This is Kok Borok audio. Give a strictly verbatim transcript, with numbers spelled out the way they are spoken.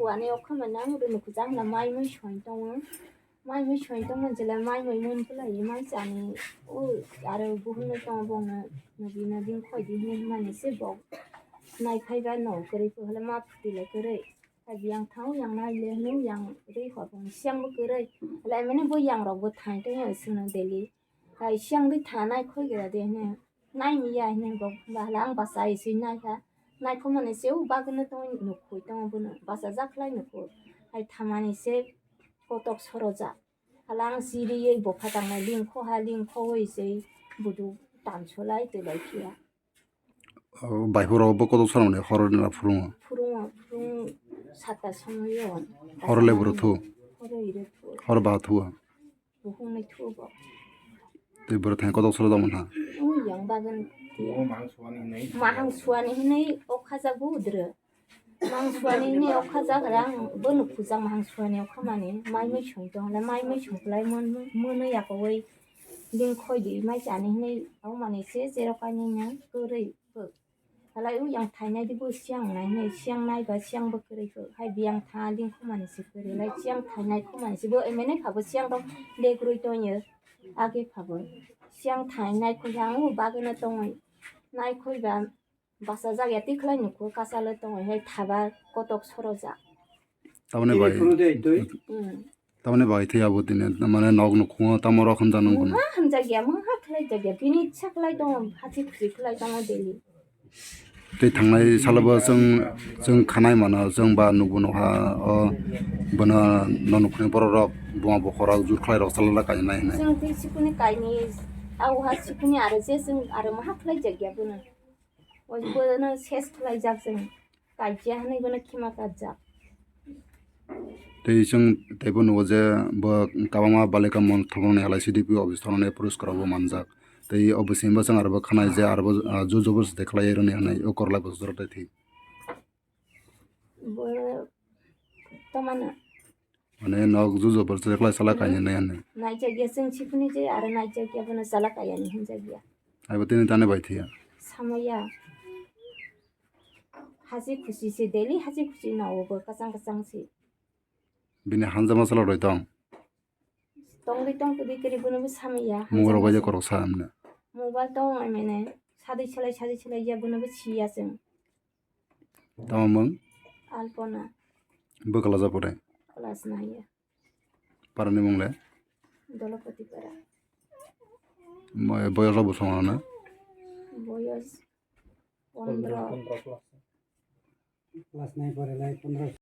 Ani okha mane ang rwnu kwchang na mai mui soi tongo. Mai mui soi tongo jela mai mui mun pulai mai chani. O aro buhung no tongo bongno. Nodi nodi khoi di hinwi mani se bok. Nai phai ba no kwrwi ko hala ma phuti le kwrwi. Hai biyang thang yang nai le hwnwi yang rwi hor bong siang bo kwrwi. Hala mane bo yang rok bo thang tongo sino daily. Hai siang ri thanai khoi gira de hne. Nai mi ya hne bo ba hala ang basa ai sui nai kha. Nai kho mane se u bagwno tongo nuk khoi tongo bono. Basa jak lai nuk kho. Hai thamani se kotok soro jak. Hala ang siri ye bo phatang nai ling kho ha ling kho oi se budu tan solai te lai phiya. Bai horo bo kotok soro mane horo na phurungo. Phurungo phurung sata somoyo. Horo le bro thu. Horo ire thu. Horo ba thu. Buhung nai thubo. Tei borok thani kotok soro tongmani ha. Ui yang bagan tiya. Mahang suani hinui okha jak bo udre. Mahang suani hinui okha jak rang bo nuk pujak mahang suani okha mani. Mai mui sung tong le mai mui sung lai mon mui mui yakowai. Ling khoi di mai chani hinui au mani se zero kaini na kwrwi. Halai u yang thainai di bo siang nai hinui siang nai ba siang bo kwrwi kho. Hai biyang tha ling khumani si kwrwi lai siang thainai khumani si bo emene kha bo siang rok degroi tonyo. Age kha bo siang thainai khoi ang u bagwino tongoi. Nai khoi ba basa jak ya tikhlai nukho kasa le tongoi hai thaba kotok soro jak. Tamoni bai. Hmm. Tamoni bai thai abo tini mane nok nukhungo tamo rok hamjak nung kono. Mungha hamjak ya mungha khlai jak ya bini ichha khlai tongo hati khusi khlai tongo daily. Tei thangnai salo bo chwng chwng khanai mano chwng ba nukbo nukha o bono no nukhunai borok rok buma bokhorok jur khlai rok chalala kainai hinai. Chwng tei sikuni kaini au ha sikuni aro je chwng aro maha khlai jak ya bono. O bono ses khlai jak chwng. Kaikya hinui bono khima kajak. Tei chwng teibo nugo je bo kabangma balika mon thwngmani halai C D P office thangmani puruskar bo manjak. Tei o bisingo chwng aro bo khanai je aro bo, ah, jujubur se khlai rwni hinui o korlai bo jora tei thwi. Bo tomana. Mane nok jujo borok se khlai sala kainwi nai hinwi. Naijak ya chwng sipuni je aro naijak ya bono sala kaya ni hinjak ya. Aibo tini tane bai thia. Samaya. Haji khusi se daily haji khusi no bo kachang kachang se. Bini hanja masala roi tong. Tong di tong kudi kiri bono bo samaya. Mungro bai je korok sa amne. Mobile tong ai mene. Sadi chalai sadi chalai ya bono bo siya chwng. Tamo mung? Alpona. Bo class o pore? Class nine. Parani mung le? Dolopati para. Mo-, boyos o bosong ano na? Boyos pondro. Class nine pore lai pondro.